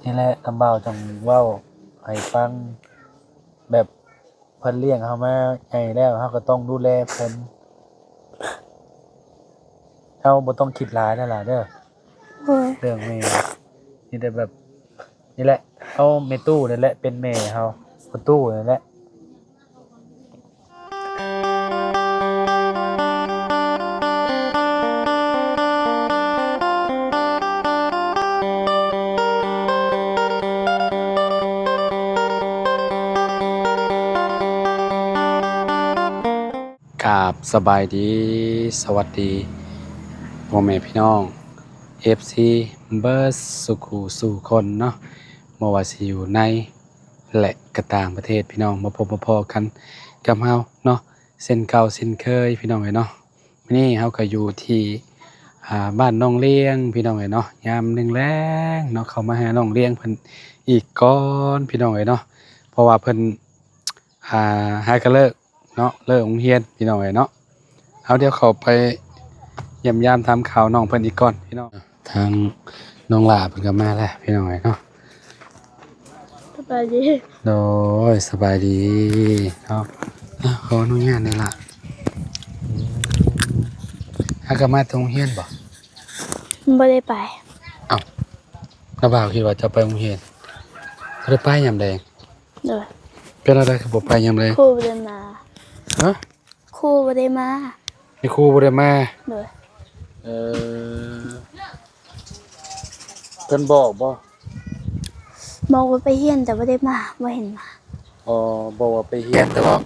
ນີ້ແຫຼະ ນ້ຳບ່າວຈັ່ງເວົ້າໃຫ້ຟັງ ແບບເພິ່ນລ້ຽງເຮົາມາໃຫຍ່ແລ້ວ ເຮົາກໍຕ້ອງດູແລເພິ່ນ. ເຮົາບໍ່ຕ້ອງຄິດຫຼາຍເດີຫຼ້າເດີ ໂດຍ ເລື່ອງແມ່. ມີແຕ່ແບບ ນີ້ແຫຼະ ເອົາແມ່ຕູ້ນີ້ແຫຼະເປັນແມ່ເຮົາ ພໍ່ຕູ້ນີ້ແຫຼະ. ກາບສະບາຍດີ ສະຫວັດດີ ພໍ່ແມ່ພີ່ນ້ອງ ເອັຟຊີ ເບິດສູ່ຄູ່ສູ່ຄົນເນາະ ບໍ່ວ່າຊິຢູ່ໃນ ແລະ ກະຕ່າງປະເທດ ພີ່ນ້ອງ ມາພົບມາພໍ້ກັນກັບເຮົາເນາະ ເຊັ່ນເກົ່າເຊັ່ນເຄີຍ ພີ່ນ້ອງເອີຍເນາະ. ມື້ນີ້ເຮົາກໍຢູ່ທີ່ ອ່າ ບ້ານໜອງລຽງ ພີ່ນ້ອງເອີຍເນາະ ຍາມແລງໆເນາະ ເຂົ້າມາຫາໜອງລຽງເພິ່ນອີກກ່ອນ ພີ່ນ້ອງເອີຍເນາະ ເພາະວ່າເພິ່ນ ອ່າ ຫາກໍເລີກ ເນາະ ເລີກໂຮງຮຽນ ພີ່ນ້ອງເອີຍເນາະ. ເອົາ ດຽວເຂົ້າໄປຢ້ຽມຢາມຖາມຂ່າວນ້ອງເພິ່ນອີກກ່ອນ ພີ່ນ້ອງ. ທາງນ້ອງຫຼ້າເພິ່ນກໍມາແລ້ວ ພີ່ນ້ອງເອີຍເນາະ. ສະບາຍດີ. ໂດຍ ສະບາຍດີເນາະ. ອາ ຂໍອະນຸຍາດແດ່ລະ. ອືມ ຫາກໍມາແຕ່ໂຮງຮຽນບໍ່? ບໍ່ໄດ້ໄປ. ເອົ້າ ນ້າບ່າວຄິດວ່າເຈົ້າໄປໂຮງຮຽນ ບໍ່ໄດ້ໄປຍາມແລງ. ໂດຍ. ເປັນແນວໃດຄືບໍ່ໄປຍາມແລງ? ຄູບໍ່ໄດ້ມາ. ຮະ? ຄູບໍ່ໄດ້ມາ. ມີຄູບໍ່ໄດ້ມາ? ໂດຍ. ເອີ ເພິ່ນບອກບໍ່? ບອກວ່າໄປຮຽນແຕ່ບໍ່ໄດ້ມາ ບໍ່ເຫັນມາ. ອໍ ບອກວ່າໄປຮຽນແຕ່ວ່າ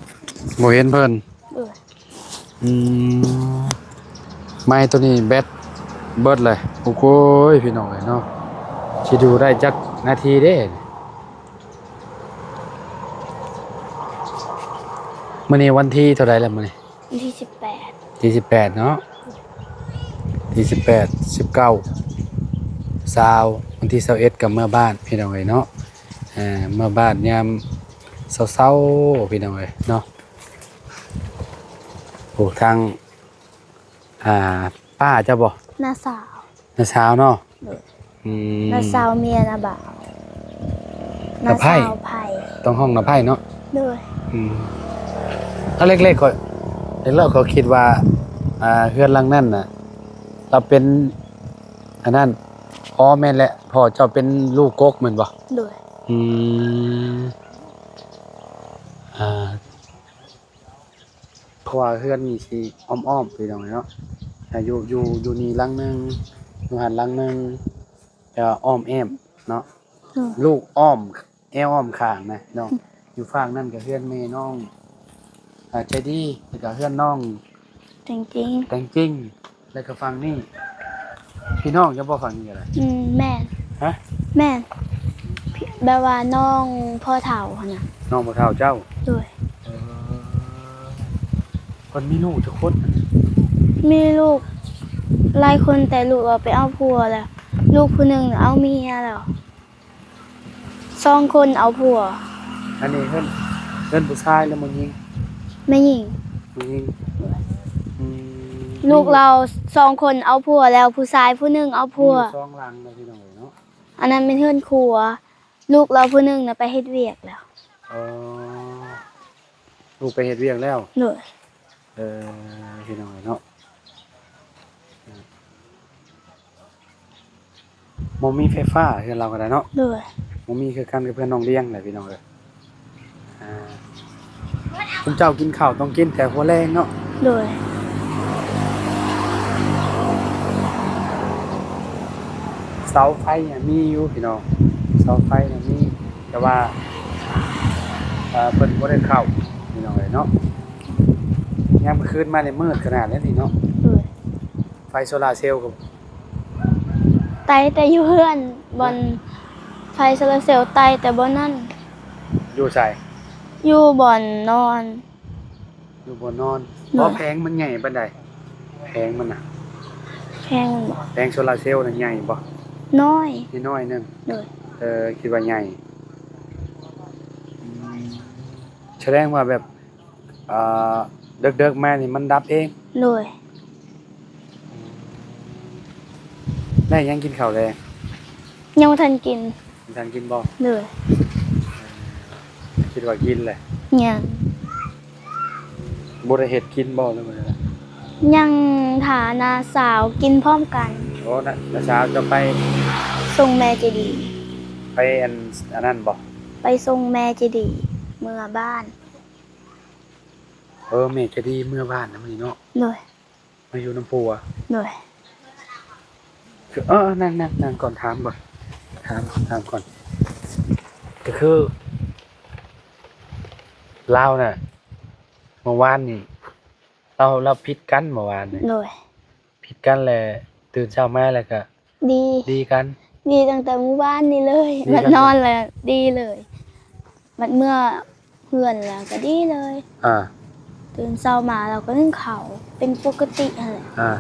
ບໍ່ເຫັນເພິ່ນ. ໂດຍ. ອືມ ໄມໂຕນີ້ແບັດເບິດເລີຍ. ໂອ້ໂຫຍ ພີ່ນ້ອງເອີຍເນາະ ຊິດູໄດ້ຈັກນາທີເດ້? ມື້ນີ້ວັນທີເທົ່າໃດລະມື້ນີ້? ວັນທີສິບແປດ. ທີສິບແປດເນາະ ທີສິບແປດ ສິບເກົ້າ ຊາວ ວັນທີຊາວເອັດກໍເມືອບ້ານ ພີ່ນ້ອງເອີຍເນາະ. ເອີ ເມືອບ້ານຍາມເຊົາໆ ພີ່ນ້ອງເອີຍເນາະ. ໂອ້ ທາງ ອ່າ ປ້າເຈົ້າບໍ່? ນ້າສາວ. ນ້າສາວເນາະ. ໂດຍ. ອືມ ນ້າສາວເມຍນ້າບ່າວ. ນ້າໃພ້ ນ້າສາວໃພ້ ຕ້ອງຮ້ອງນ້າໃພ້ເນາະ. ໂດຍ. ອືມ ຕອນເລັກໆ ຂ້ອຍ ເລັກໆ ຂ້ອຍຄິດວ່າ ອ່າ ເຮືອນຫຼັງນັ້ນນະ ລາວເປັນອັນນັ້ນ. ອໍ ແມ່ນແຫຼະ ພໍ່ເຈົ້າເປັນລູກກົກແມ່ນບໍ່? ໂດຍ. ອືມ ອ່າ ເພາະວ່າເຮືອນນີ້ຊິອ້ອມໆ ພີ່ນ້ອງເນາະ. ອ່າ ຢູ່ ຢູ່ ຢູ່ນີ້ຫຼັງໜຶ່ງ ຢູ່ຫັ້ນຫຼັງໜຶ່ງ ແຕ່ວ່າອ້ອມແອ້ມເນາະ. ອືມ ລູກອ້ອມແອວອ້ອມຂ້າງນະເນາະ. ອືມ ຢູ່ຝັ່ງນັ້ນກໍເຮືອນແມ່ນ້ອງ ອ່າ ໃຈດີ ແລ້ວກໍເຮືອນນ້ອງແຕງຈິງ ແຕງຈິງ. ແລ້ວກໍຝັ່ງນີ້ ພີ່ນ້ອງເຈົ້າບໍ່? ຝັ່ງນີ້ກໍໄດ້. ອືມ ແມ່ນ. ຮະ? ແມ່ນ ແບບວ່ານ້ອງພໍ່ເຖົ້າຫັ້ນນະ. ນ້ອງພໍ່ເຖົ້າເຈົ້າ? ໂດຍ. ເອີ ເພິ່ນມີລູກຈັກຄົນ? ມີລູກຫຼາຍຄົນ ແຕ່ລູກເອົາໄປເອົາຜົວແລ້ວ. ລູກຜູ້ໜຶ່ງເອົາເມຍແລ້ວ. ສອງຄົນເອົາຜົວ. ອັນນີ້ເຮືອນ ເຮືອນຜູ້ຊາຍຫຼືຜູ້ຍິງ? ແມ່ຍິງ. ຜູ້ຍິງ. ອືມ ລູກລາວສອງຄົນເອົາຜົວແລ້ວ ຜູ້ຊາຍຜູ້ໜຶ່ງເອົາຜົວ. ມີຢູ່ສອງຫຼັງນະ ພີ່ນ້ອງເອີຍເນາະ. ອັນນັ້ນແມ່ນເຮືອນຄົວ. ລູກລາວຜູ້ໜຶ່ງນະໄປເຮັດວຽກແລ້ວ. ອໍ ລູກໄປເຮັດວຽກແລ້ວ. ໂດຍ. ເອີ ພີ່ນ້ອງເອີຍເນາະ. ບໍ່ມີໄຟຟ້າເຮືອນລາວກໍໄດ້ເນາະ. ໂດຍ. ບໍ່ມີຄືກັນກັບເຮືອນນ້ອງລຽງແຫຼະ ພີ່ນ້ອງເອີຍ. ອ່າ ຊຸມເຈົ້າກິນເຂົ້າຕ້ອງກິນແຕ່ຫົວແລງເນາະ. ໂດຍ. ເສົາໄຟນະມີຢູ່ ພີ່ນ້ອງ ເສົາໄຟນະມີ ແຕ່ວ່າ ເອີ ເພິ່ນບໍ່ໄດ້ເຂົ້າ ພີ່ນ້ອງເອີຍເນາະ. ຍາມກາງຄືນມານີ້ມືດຂະໜາດເດນີ້ເນາະ. ໂດຍ. ໄຟໂຊລາເຊວກໍ ໄຕ່ແຕ່ຢູ່ເຮືອນ ບ່ອນ ຮະ? ໄຟໂຊລາເຊວໄຕ່ແຕ່ບ່ອນນັ້ນ. ຢູ່ໃສ? ຢູ່ບ່ອນນອນ. ຢູ່ບ່ອນນອນ. ໂດຍ. ບໍ່ ແຜງມັນໃຫຍ່ປານໃດ? ແຜງມັນນະ ແຜງມັນບໍ? ແຜງໂຊລາເຊວນະໃຫຍ່ບໍ່? ນ້ອຍ. ນ້ອຍໜຶ່ງ. ໂດຍ. ເອີ ຄິດວ່າໃຫຍ່. ອືມ ສະແດງວ່າແບບ ອ່າ ເດິກໆມານີ້ມັນດັບເອງ. ໂດຍ. ໄດ້ຫຍັງກິນເຂົ້າແລງ? ຍັງບໍ່ທັນກິນ. ຍັງບໍ່ທັນກິນບໍ່? ໂດຍ. ຄິດວ່າກິນແຫຼະ. ຍັງ. ບໍ່ໄດ້ເຮັດກິນບໍ່ ຫຼືວ່າ? ຍັງ ຖ້ານ້າສາວກິນພ້ອມກັນ. ໂອ້ ນ້າ ນ້າສາວເຈົ້າໄປສົ່ງແມ່ເຈດີ. ໄປອັນ ອັນນັ້ນບໍ່? ໄປສົ່ງແມ່ເຈດີເມືອບ້ານ. ເອີ ແມ່ເຈດີເມືອບ້ານນະມື້ນີ້ເນາະ. ໂດຍ. ມາຢູ່ນຳຜົວ. ໂດຍ. ຄື ເອີ ນັ່ງ ນັ່ງ ນັ່ງກ່ອນ ຖາມກ່ອນ ຖາມ ຖາມກ່ອນ ກໍຄືລາວນະ ເມື່ອວານນີ້ ລາວ ລາວຜິດກັນເມື່ອວານນີ້. ໂດຍ. ຜິດກັນແລ້ວ ຕື່ນເຊົ້າມາແລ້ວກໍ ດີ ດີກັນ ດີຕັ້ງແຕ່ມື້ວານນີ້ເລີຍ. ບັດນອນແລ້ວດີເລີຍ ບັດເມືອເຮືອນແລ້ວກໍດີເລີຍ. ອ່າ ຕື່ນເຊົ້າມາລາວກໍໜຶ້ງເຂົ້າເປັນປົກກະຕິຫັ້ນແຫຼະ. ອ່າ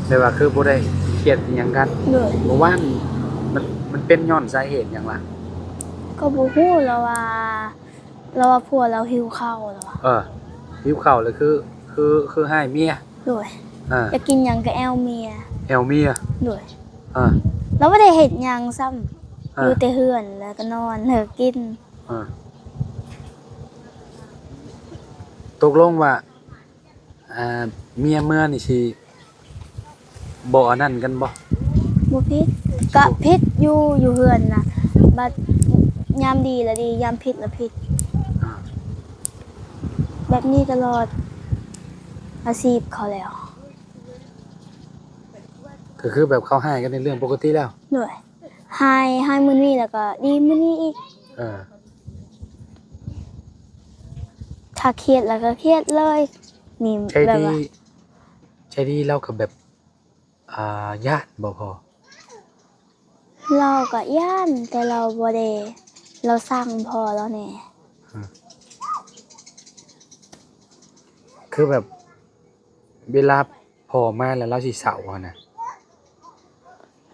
ແບບວ່າຄືບໍ່ໄດ້ຄຽດອີ່ຫຍັງກັນ. ໂດຍ. ເມື່ອວານມັນ ມັນເປັນຍ້ອນສາເຫດຫຍັງລະ? ກໍບໍ່ຮູ້ ລາວວ່າ ລາວວ່າຜົວລາວຫິວເຂົ້າລາວວ່າ. ເອີ ຫິວເຂົ້າແລ້ວຄື ຄື ຄືຮ້າຍເມຍ. ໂດຍ. ອ່າ ຢາກກິນຫຍັງກໍແອວເມຍ. ແອວເມຍ. ໂດຍ. ອ່າ ລາວບໍ່ໄດ້ເຮັດຫຍັງຊ້ຳ. ອ່າ ຢູ່ແຕ່ເຮືອນແລ້ວກໍນອນແລ້ວກໍກິນ. ອ່າ ຕົກລົງວ່າ ອ່າ ເມຍເມືອນີ້ຊິບໍ່ອັນນັ້ນກັນບໍ່? ບໍ່ຜິດ ກະຜິດຢູ່ ຢູ່ເຮືອນນະ ບັດຍາມດີລະດີ ຍາມຜິດລະຜິດ. ອ່າ ແບບນີ້ຕະຫຼອດອາຊີບເຂົາແລ້ວ. ກໍຄືແບບເຂົາຮ້າຍກັນໃນເລື່ອງປົກກະຕິແລ້ວ. ໂດຍ. ຮ້າຍ ຮ້າຍມື້ນີ້ແລ້ວກໍດີມື້ນີ້ອີກ. ເອີ ຖ້າຄຽດແລ້ວກໍຄຽດເລີຍນີ້. ໃຈດີ ແບບວ່າ ໃຈດີລາວກໍແບບ ອ່າ ຢ້ານບໍ່ພໍ່? ລາວກໍຢ້ານ ແຕ່ລາວບໍ່ໄດ້ ລາວຊັງພໍ່ລາວແດ່. ອືມ ຄືແບບ ເວລາພໍ່ມາແລ້ວລາວຊິເສົ້າຫັ້ນນະ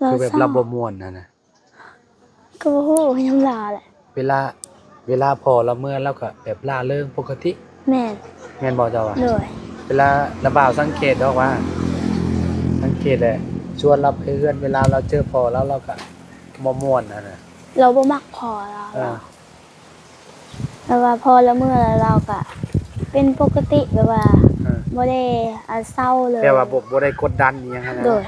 ຄືແບບລາວບໍ່ມ່ວນຫັ້ນນະ. ກໍບໍ່ຮູ້ນຳລາວແຫຼະ ເວລາ ເວລາພໍ່ລາວເມືອລາວກໍແບບລ່າເລີງປົກກະຕິ. ແມ່ນ. ແມ່ນບໍ່ເຈົ້າວ່າ? ໂດຍ. ເວລາລາວບ່າວສັງເກດດອກວ່າ ສັງເກດແຫຼະ ຊວນລາວໄປເຮືອນ ເວລາລາວເຈີພໍ່ລາວ ລາວກໍບໍ່ມ່ວນຫັ້ນນະ ລາວບໍ່ມັກພໍ່ລາວ. ເອີ. ແບບວ່າພໍລາວເມືອແລ້ວລາວກະເປັນປົກກະຕິ ແບບວ່າ ເອີ ບໍ່ໄດ້ ອາ ເສົ້າເລີຍ ແບບວ່າບໍ່ ບໍ່ໄດ້ກົດດັນອີ່ຫຍັງຫັ້ນນະ. ໂດຍ.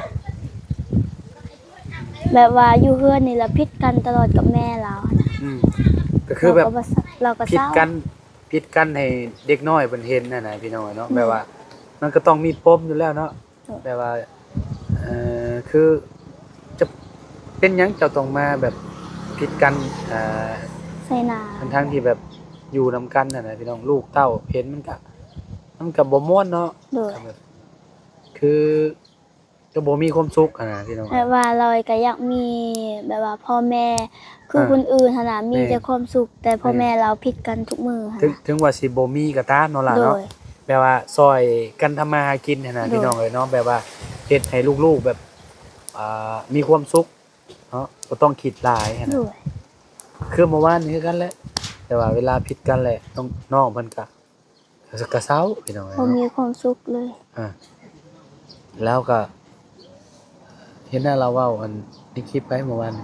ແບບວ່າຢູ່ເຮືອນນີ້ລະຜິດກັນຕະຫຼອດກັບແມ່ລາວຫັ້ນນະ. ອືມ ກໍຄືແບບ ລາວກໍບໍ່ ລາວກໍເສົ້າ ຜິດກັນ ຜິດກັນໃຫ້ເດັກນ້ອຍເພິ່ນເຫັນຫັ້ນນະ ພີ່ນ້ອງເອີຍເນາະ. ອືມ ແບບວ່າມັນກໍຕ້ອງມີປົມຢູ່ແລ້ວເນາະ. ແບບວ່າ ເອີ ຄືຈະເປັນຫຍັງເຈົ້າຕ້ອງມາແບບຜິດກັນ ເອີ ໃສ່ໜ້າ ທັງໆທີ່ແບບຢູ່ນຳກັນຫັ້ນນະ ພີ່ນ້ອງ. ລູກເຕົ້າເຫັນມັນກະ ມັນກະບໍ່ມ່ວນເນາະ. ໂດຍ. ຄື ກໍບໍ່ມີຄວາມສຸກຫັ້ນນະ ພີ່ນ້ອງ. ແບບວ່າລາວກະຢາກມີແບບວ່າພໍ່ແມ່ຄື ອ່າ ຄົນອື່ນຫັ້ນນະ ມີ ແມ່ນ ແຕ່ຄວາມສຸກ ແຕ່ພໍ່ແມ່ ແມ່ນ ລາວຜິດກັນທຸກມື້ຫັ້ນນະ. ເຖິງ ເຖິງວ່າຊິບໍ່ມີກໍຕາມເນາະຫຼານເນາະ. ໂດຍ. ແບບວ່າຊ່ອຍກັນທຳມາຫາກິນຫັ້ນນະ ໂດຍ ພີ່ນ້ອງເອີຍເນາະ. ແບບວ່າເຮັດໃຫ້ລູກໆແບບ ອ່າ ມີຄວາມສຸກເນາະ ບໍ່ຕ້ອງຄິດຫຼາຍຫັ້ນນະ. ໂດຍ. ຄືເມື່ອວານນີ້ຄືກັນແຫຼະ ແຕ່ວ່າເວລາຜິດກັນແຫຼະ ນ້ອງ ນ້ອງເພິ່ນກະ ກະເສົ້າ ພີ່ນ້ອງເອີຍ ບໍ່ມີຄວາມສຸກເລີຍ. ອ່າ ແລ້ວກະເຫັນໜ້າລາວເວົ້າອັນໃນຄລິບໄປເມື່ອວານ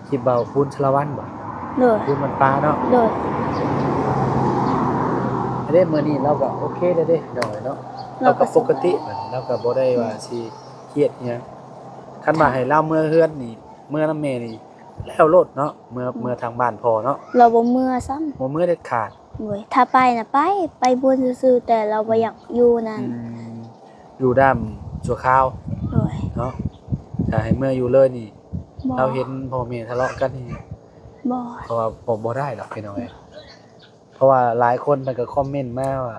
ຄລິບເວົ້າບຸນສາລະວັນບໍ? ໂດຍ. ບຸນວັນປ່າເນາະ. ໂດຍ. ອັນນີ້ມື້ນີ້ລາວກະໂອເຄແລ້ວເດ້ ພີ່ນ້ອງເອີຍເນາະ. ລາວກະປົກກະຕິ ລາວກະບໍ່ໄດ້ວ່າຊິຄຽດອີ່ຫຍັງ. ຄັນວ່າໃຫ້ລາວເມືອເຮືອນນີ້ ເມືອນຳແມ່ນີ້ແລ້ວໂລດເນາະ. ເມືອ ອືມ ເມືອທາງບ້ານພໍ່ເນາະ. ລາວບໍ່ເມືອຊ້ຳ. ບໍ່ເມືອເດັດຂາດ. ໂດຍ. ຖ້າໄປນະໄປ ໄປບຸນຊື່ໆ ແຕ່ລາວບໍ່ ອືມ ຢາກຢູ່ນັ້ນ. ອືມ ຢູ່ດ້າມຊົ່ວຄາວ. ໂດຍ. ເນາະ ຖ້າໃຫ້ເມືອຢູ່ເລີຍນີ້ ບໍ່ ລາວເຫັນພໍ່ແມ່ທະເລາະກັນນີ້ ບໍ່ ເພາະວ່າບໍ່ ບໍ່ໄດ້ດອກ ພີ່ນ້ອງເອີຍ. ເພາະວ່າຫຼາຍຄົນເພິ່ນກໍຄອມເມັນມາວ່າ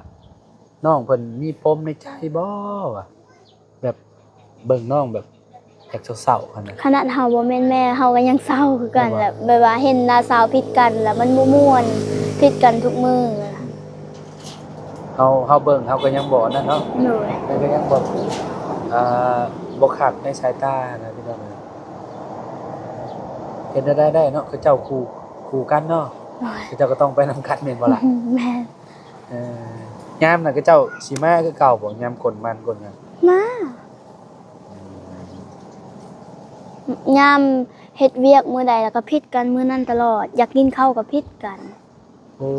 ນ້ອງເພິ່ນມີປົມໃນໃຈບໍ່ ວ່າ ແບບເບິ່ງນ້ອງແບບຢາກເສົ້າໆຫັ້ນນະ. ຂະໜາດເຮົາບໍ່ແມ່ນແມ່ ເຮົາກໍຍັງເສົ້າຄືກັນແຫຼະ. ແມ່ນບໍ່? ແບບວ່າເຫັນນ້າສາວຜິດກັນ ແລ້ວມັນບໍ່ມ່ວນ ຜິດກັນທຸກມື້. ເຮົາ ເຮົາເບິ່ງ ເຮົາກໍຍັງບໍ່ນັ້ນເນາະ. ໂດຍ. ແຕ່ກໍຍັງບໍ່ ອ່າ ບໍ່ຄັກໃນສາຍຕານະ ພີ່ນ້ອງເອີຍ. ເຮັດແນວໃດໄດ້ເນາະ ເຂົາເຈົ້າຄູ່ ຄູ່ກັນເນາະ. ໂດຍ. ເຂົາເຈົ້າກໍຕ້ອງໄປນຳກັນແມ່ນບໍ່ລະ? ແມ່ນ. ເອີ ຍາມນັ້ນເຂົາເຈົ້າຊິມາຄືເກົ່າບໍ່? ຍາມກົນມັນກົນຫຍັງ ມາ. ຍາມເຮັດວຽກມື້ໃດແລ້ວກໍຜິດກັນມື້ນັ້ນຕະຫຼອດ, ຢາກກິນເຂົ້າກໍຜິດກັນ. ໂອ້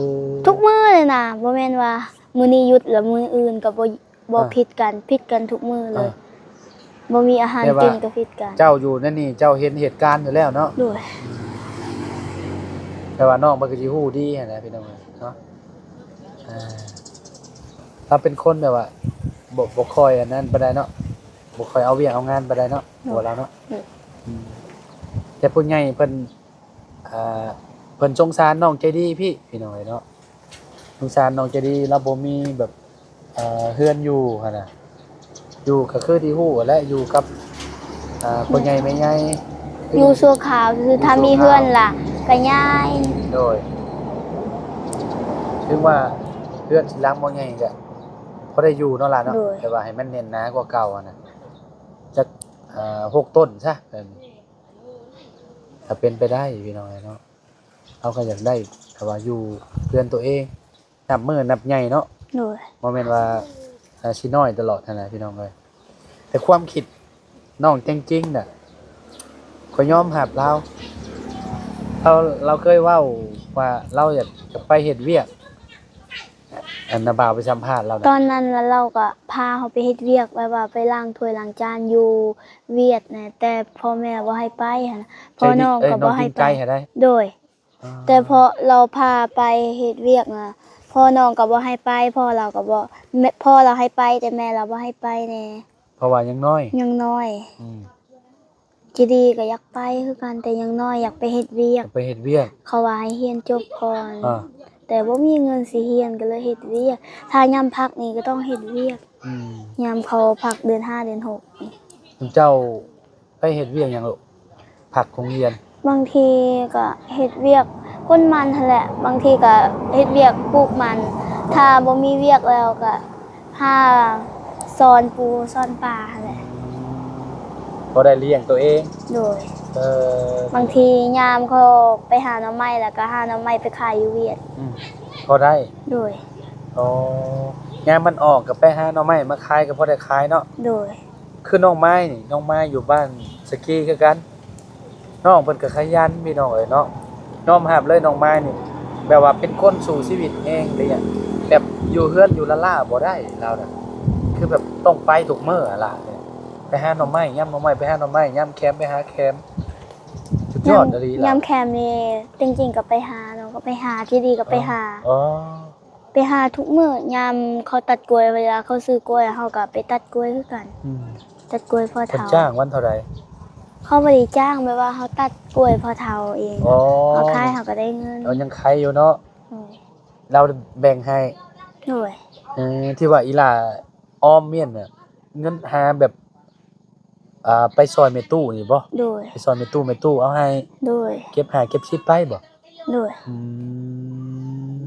ທຸກມື້ເລີຍນະ, ບໍ່ແມ່ນວ່າມື້ນີ້ຢຸດແລ້ວມື້ອື່ນກໍບໍ່ ບໍ່ ອ່າ ຜິດກັນ, ຜິດກັນທຸກມື້ເລີຍ. ອ່າ ບໍ່ມີອາຫານກິນກໍຜິດກັນ. ແຕ່ວ່າເຈົ້າຢູ່ໃນນີ້ ເຈົ້າເຫັນເຫດການຢູ່ແລ້ວເນາະ. ໂດຍ. ແຕ່ວ່ານ້ອງເພິ່ນກໍຊິຮູ້ດີຫັ້ນແຫຼະພີ່ນ້ອງເອີຍເນາະ. ອ່າ ລາວເປັນຄົນແບບວ່າ ບໍ່ ບໍ່ຄ່ອຍອັນນັ້ນປານໃດເນາະ, ບໍ່ຄ່ອຍເອົາວຽກເອົາງານປານໃດເນາະ ໂດຍ ຜົວລາວເນາະ. ໂດຍ. ອືມ ແຕ່ຜູ້ໃຫຍ່ເພິ່ນ ອ່າ ເພິ່ນສົງສານນ້ອງໃຈດີພີ້ ພີ່ນ້ອງເອີຍເນາະ, ສົງສານນ້ອງໃຈດີ. ລາວບໍ່ມີແບບ ເອີ ເຮືອນຢູ່ຫັ້ນນະ, ຢູ່ກໍຄືທີ່ຮູ້ແຫຼະ ຢູ່ກັບ ອ່າ ອືມ ພໍ່ໃຫຍ່ແມ່ໃຫຍ່ ຢູ່ຊົ່ວຄາວ. ຄືຖ້າມີເຮືອນລະກໍຍ້າຍ. ໂດຍ. ເຖິງວ່າເຮືອນຊິຫຼັງບໍ່ໃຫຍ່ກໍພໍໄດ້ຢູ່ເນາະຫຼານເນາະ. ໂດຍ. ແຕ່ວ່າໃຫ້ມັນແໜ້ນໜາກວ່າເກົ່າຫັ້ນນະ, ຈັກ ເອີ ຫົກຕົ້ນຊະ ເອີ ຖ້າເປັນໄປໄດ້ ພີ່ນ້ອງເອີຍເນາະ, ເຮົາກໍຢາກໄດ້ ແຕ່ວ່າຢູ່ເຮືອນຕົວເອງ ນັບມື້ນັບໃຫຍ່ເນາະ. ໂດຍ. ບໍ່ແມ່ນວ່າ ເອີ ຊິນ້ອຍຕະຫຼອດຫັ້ນນະ ພີ່ນ້ອງເອີຍ. ແຕ່ຄວາມຄິດນ້ອງແຕ່ງຈິງນະ ຂ້ອຍຍອມຮັບລາວ. ລາວ ລາວເຄີຍເວົ້າວ່າລາວຢາກຈະໄປເຮັດວຽກ ອັນນ້າບ່າວໄປສຳພາດລາວນະ. ຕອນນັ້ນລະລາວກໍພາເຮົາໄປເຮັດວຽກ ແບບວ່າໄປລ້າງຖ້ວຍລ້າງຈານຢູ່ຫວຽດນະ, ແຕ່ພໍ່ແມ່ບໍ່ໃຫ້ໄປຫັ້ນນະ. ພໍ່ນ້ອງກໍບໍ່ໃຫ້ໄປ. ໂດຍ. ອ່າ ແຕ່ພໍ່ລາວພາໄປເຮັດວຽກນະ ພໍ່ນ້ອງກໍບໍ່ໃຫ້ໄປ. ພໍ່ລາວກໍບໍ່ ແມ່ ພໍ່ລາວໃຫ້ໄປ ແຕ່ແມ່ລາວບໍ່ໃຫ້ໄປແດ່. ເພາະວ່າຍັງນ້ອຍ. ຍັງນ້ອຍ. ອືມ. ຈີດີກໍຢາກໄປຄືກັນ, ແຕ່ຍັງນ້ອຍ ຢາກໄປເຮັດວຽກ. ຢາກໄປເຮັດວຽກ. ເຂົາວ່າໃຫ້ຮຽນຈົບກ່ອນ. ອ່າ. ແຕ່ບໍ່ມີເງິນຊິຮຽນ ກໍເລີຍເຮັດວຽກ. ຖ້າຍາມພັກນີ້ກໍຕ້ອງເຮັດວຽກ. ອືມ. ຍາມເຂົາພັກເດືອນຫ້າເດືອນຫົກນີ້. ເຈົ້າໄປເຮັດວຽກຫຍັງລູກ? ພັກໂຮງຮຽນ. ບາງທີກໍເຮັດວຽກກົນມັນຫັ້ນແຫຼະ, ບາງທີກໍເຮັດວຽກປູກມັນ. ຖ້າບໍ່ມີວຽກແລ້ວກໍ ຫາສອນປູສອນປາຫັ້ນແຫຼະ. ອືມ ພໍໄດ້ລ້ຽງຕົວເອງ. ໂດຍ. ເອີ ບາງທີຍາມເຂົາໄປຫາໜໍ່ໄມ້ ແລ້ວກໍຫາໜໍ່ໄມ້ໄປຂາຍຢູ່ຫວຽດ. ອືມ ພໍໄດ້. ໂດຍ. ອໍ ຍາມມັນອອກກໍໄປຫາໜໍ່ໄມ້ມາຂາຍ ກໍພໍໄດ້ຂາຍເນາະ. ໂດຍ. ຄືນ້ອງມາຍນີ້ ນ້ອງມາຍຢູ່ບ້ານສະກີຄືກັນ. ນ້ອງເພິ່ນກໍຂະຫຍັນ ພີ່ນ້ອງເອີຍເນາະ, ຍອມຮັບເລີຍນ້ອງມາຍນີ້ ແບບວ່າເປັນຄົນສູ້ຊີວິດແຮງເດ້. ແບບຢູ່ເຮືອນຢູ່ລ້າໆບໍ່ໄດ້ລາວນະ, ຄືແບບຕ້ອງໄປທຸກມື້ອະລະ. ໄປຫາໜໍ່ໄມ້ ຍາມໜໍ່ໄມ້ໄປຫາໜໍ່ໄມ້, ຍາມແຄມໄປຫາແຄມ. ສຸດຍອດອີ່ຫຼີລາວ. ຍາມແຄມນີ້ ຈິງໆກໍໄປຫາເນາະ, ກໍໄປຫາ ຈີດີກໍໄປຫາ. ອໍ ໄປຫາທຸກມື້. ຍາມເຂົາຕັດກ້ວຍ ເວລາເຂົາຊື້ກ້ວຍ ເຮົາກໍໄປຕັດກ້ວຍຄືກັນ. ອືມ ຕັດກ້ວຍພໍ່ເຖົ້າ. ເພິ່ນຈ້າງວັນເທົ່າໃດ? ເຂົາບໍ່ໄດ້ຈ້າງ, ແບບວ່າເຮົາຕັດກ້ວຍພໍ່ເຖົ້າເອງ. ອໍ ເຮົາຂາຍເຮົາກໍໄດ້ເງິນ. ເອົາ ຍັງຂາຍຢູ່ເນາະ. ໂດຍ. ລາວແບ່ງໃຫ້. ໂດຍ. ເອີ ທີ່ວ່າອີ່ຫຼ້າອອມມຽນນະ ເງິນຫາແບບ ອ່າ ໄປຊ່ອຍແມ່ຕູ້ນີ້ບໍ່? ໂດຍ. ໄປຊ່ອຍແມ່ຕູ້ ແມ່ຕູ້ເອົາໃຫ້. ໂດຍ. ເກັບຫ້າເກັບສິບໄປບໍ່? ໂດຍ. ອືມ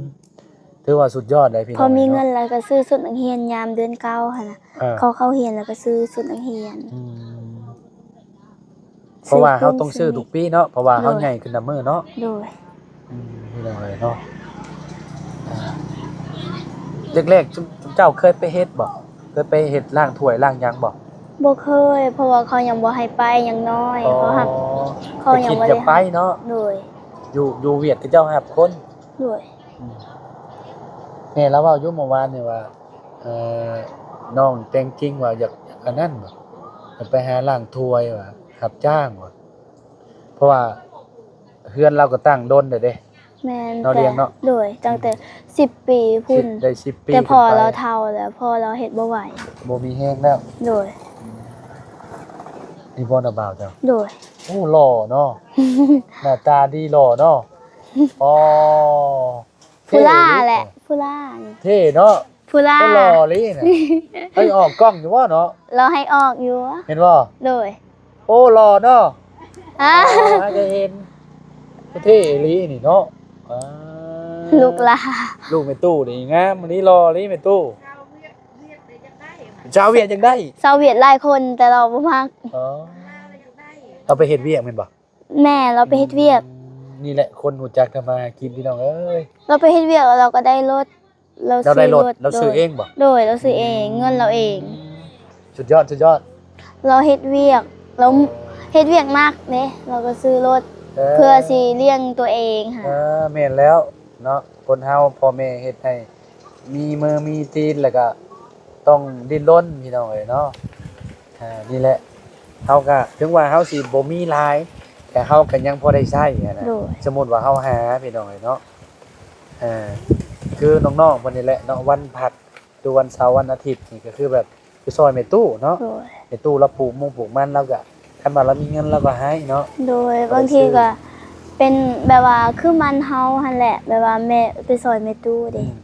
ຖືວ່າສຸດຍອດເລີຍພີ່ນ້ອງ. ພໍມີເງິນແລ້ວກໍຊື້ຊຸດນັກຮຽນຍາມເດືອນເກົ້າຫັ້ນນະ. ເອີ ເຂົາເຂົ້າຮຽນແລ້ວກໍຊື້ຊຸດນັກຮຽນ. ອືມ ເພາະວ່າເຮົາຕ້ອງຊື້ທຸກປີເນາະ, ເພາະວ່າເຮົາໃຫຍ່ຂຶ້ນນຳມື້ເນາະ. ໂດຍ. ອືມ ພີ່ນ້ອງເອີຍເນາະ, ແລກໆ ເຈົ້າເຄີຍໄປເຮັດບໍ່? ເຄີຍໄປເຮັດລ້າງຖ້ວຍລ້າງຫຍັງບໍ່? ບໍ່ເຄີຍ, ເພາະວ່າເຂົາຍັງບໍ່ໃຫ້ໄປ, ຍັງນ້ອຍ. ອໍ ເຂົາຮັບ ເຂົາຍັງບໍ່ໄດ້ ຈະຄິດຈະໄປເນາະ. ໂດຍ. ຢູ່ ຢູ່ຫວຽດເຂົາເຈົ້າຮັບຄົນ. ໂດຍ. ອືມ ແມ່ລາວເວົ້າຢູ່ເມື່ອວານນີ້ວ່າ ເອີ ນ້ອງແຕ່ງຈິງວ່າຢາກ ຢາກອັນນັ້ນບໍ່? ຢາກໄປຫາລ້າງຖ້ວຍວ່າ ຮັບຈ້າງວ່າ. ເພາະວ່າເຮືອນລາວກໍຕັ້ງດົນແລ້ວເດ້. ແມ່ນ. ເນາະ ລ້ຽງເນາະ. ໂດຍ. ອືມ ຕັ້ງແຕ່ສິບປີພຸ້ນ. ສິບ ໄດ້ສິບປີ ແຕ່ພໍ່ລາວເຖົ້າແລ້ວ, ພໍ່ລາວເຮັດບໍ່ໄຫວ. ບໍ່ມີແຮງແລ້ວ. ໂດຍ. ອືມ ນີ້ບໍ່ນະບ່າວເຈົ້າ? ໂດຍ. ໂອ້ ຫຼໍ່ເນາະ, ໜ້າຕາດີ ຫຼໍ່ເນາະ. ອໍ ຜູ້ຫຼ້າແຫຼະ ຜູ້ຫຼ້ານີ້. ເທ່ເນາະ. ຜູ້ຫຼ້າ. ໂອ້ ຫຼໍ່ອີ່ຫຼີນະ. ເອີຍ ອອກກ້ອງຢູ່ບໍ່ເນາະ? ລາວໃຫ້ອອກຢູ່. ເຫັນບໍ່? ໂດຍ. ໂອ້ ຫຼໍ່ເນາະ. ອາ ໂອ້ ໃຫ້ໄດ້ເຫັນ. ເທ່ອີ່ຫຼີນີ້ເນາະ. ອ່າ ລູກຫຼ້າ ລູກແມ່ຕູ້ນີ້ງາມອີ່ຫຼີ ຫຼໍ່ອີ່ຫຼີແມ່ຕູ້. ຊາວຫວຽດຢາກໄດ້. ຊາວຫວຽດຫຼາຍຄົນ ແຕ່ລາວບໍ່ມັກ. ອໍ ລາວໄປເຮັດວຽກແມ່ນບໍ່? ແມ່ນ, ລາວໄປເຮັດວຽກ. ອືມ ນີ້ແຫຼະຄົນຮູ້ຈັກທຳມາຫາກິນ ພີ່ນ້ອງເອີຍ. ລາວໄປເຮັດວຽກ ລາວກໍໄດ້ລົດ. ລາວ ລາວໄດ້ລົດ. ລາວຊື້ເອງບໍ່? ໂດຍ. ລາວຊື້ເອງ. ອືມ ເງິນລາວເອງ. ອືມ ສຸດຍອດ ສຸດຍອດ. ລາວເຮັດວຽກ ລາວ ເຮັດວຽກໜັກເດ້ ລາວກໍຊື້ລົດ ເອີ ເພື່ອຊິລ້ຽງຕົວເອງຫັ້ນ ເອີ ແມ່ນແລ້ວເນາະ ຄົນເຮົາພໍ່ແມ່ເຮັດໃຫ້ມີມືມີຕີນ ແລ້ວກໍຕ້ອງດີ້ນລົນ ພີ່ນ້ອງເອີຍເນາະ. ອ່າ ນີ້ແຫຼະ ເຮົາກໍເຖິງວ່າເຮົາຊິບໍ່ມີຫຼາຍ ແຕ່ເຮົາກໍຍັງພໍໄດ້ໃຊ້ຫັ້ນນະ ໂດຍ ສົມມຸດວ່າເຮົາຫາ ພີ່ນ້ອງເອີຍເນາະ. ອ່າ ຄືນ້ອງໆເພິ່ນນີ້ແຫຼະເນາະ ວັນພັກ ຄືວັນເສົາວັນອາທິດນີ້ກໍຄືແບບໄປຊ່ອຍແມ່ຕູ້ເນາະ ໂດຍ ແມ່ຕູ້ລາວປູກມົງປູກມັນ ລາວກໍ ຄັນວ່າລາວມີເງິນລາວກໍໃຫ້ເນາະ ໂດຍ ບາງທີກໍເປັນແບບວ່າຄືມັນເຮົາຫັ້ນແຫຼະ ແບບວ່າແມ່ໄປຊ່ອຍແມ່ຕູ້ເດ້ ອືມ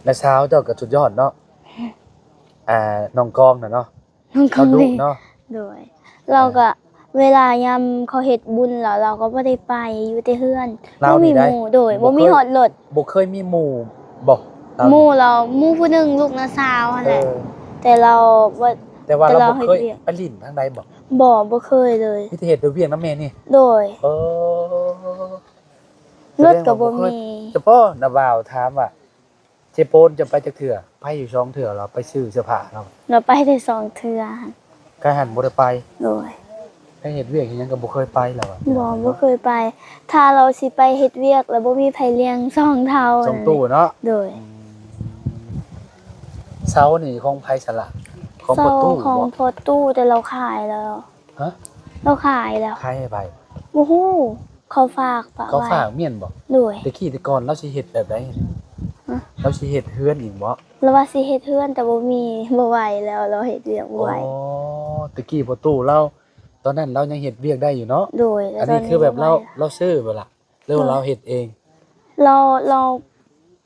ແລະສາວເຈົ້າກໍສຸດຍອດເນາະ ອ່າ ນ້ອງກອງນະເນາະ ນ້ອງກອງ ລາວດຸເນາະ ໂດຍ ລາວກໍ ເວລາຍາມເຂົາເຮັດບຸນແລ້ວ ລາວກໍບໍ່ໄດ້ໄປ ຢູ່ແຕ່ເຮືອນ ລາວນີ້ໄດ້ ບໍ່ມີໝູ່ ໂດຍ ບໍ່ມີຮອດລົດ ບໍ່ເຄີຍມີໝູ່ບໍ່? ລາວນີ້ ໝູ່ລາວ ໝູ່ຜູ້ໜຶ່ງ ລູກນ້າສາວຫັ້ນແຫຼະ ເອີ ແຕ່ລາວບໍ່ ແຕ່ວ່າລາວບໍ່ເຄີຍໄປຫຼິ້ນທາງໃດບໍ່? ບໍ່ ບໍ່ເຄີຍເລີຍ ມີແຕ່ເຮັດແຕ່ວຽກນຳແມ່ນີ້ ໂດຍ ເອີ ລົດກໍບໍ່ມີ ສະແດງວ່າບໍ່ເຄີຍ ສະເພາະນ້າບ່າວຖາມວ່າ ເຈໂປນ ເຈົ້າໄປຈັກເທື່ອ? ໄປຢູ່ສອງເທື່ອ ລາວໄປຊື້ເສື້ອຜ້າລາວ ລາວໄປແຕ່ສອງເທື່ອ ກະຫັ້ນບໍ່ໄດ້ໄປ ໂດຍ ໄປເຮັດວຽກເຮັດຫຍັງກໍບໍ່ເຄີຍໄປລາວວ່າ ບໍ່ ບໍ່ເຄີຍໄປ ຖ້າລາວຊິໄປເຮັດວຽກແລ້ວບໍ່ມີໃຜລ້ຽງສອງເຖົ້າ ສອງຕູ້ເນາະ ໂດຍ ອືມ ເສົານີ້ຂອງໃຜຊັ້ນລະ? ຂອງພໍ່ຕູ້ ເສົາຂອງພໍ່ຕູ້ ແຕ່ລາວຂາຍແລ້ວ ຮະ? ລາວຂາຍແລ້ວ ຂາຍໃຫ້ໃຜ? ບໍ່ຮູ້ ເຂົາຝາກປະໄວ້ ເຂົາຝາກແມ່ນບໍ່? ໂດຍ ແຕ່ກີ້ແຕ່ກ່ອນລາວຊິເຮັດແບບໃດ? ຮະ? ລາວຊິເຮັດເຮືອນອີກບໍ່? ລາວວ່າຊິເຮັດເຮືອນ ແຕ່ບໍ່ມີ ບໍ່ໄຫວແລ້ວ ລາວເຮັດວຽກບໍ່ໄຫວ ອໍ ແຕ່ກີ້ພໍ່ຕູ້ລາວ ຕອນນັ້ນລາວຍັງເຮັດວຽກໄດ້ຢູ່ເນາະ ໂດຍ ອັນນີ້ຄືແບບລາວ ລາວຊື້ບໍ່ລະ? ຫຼືວ່າລາວເຮັດເອງ? ລາວ ລາວ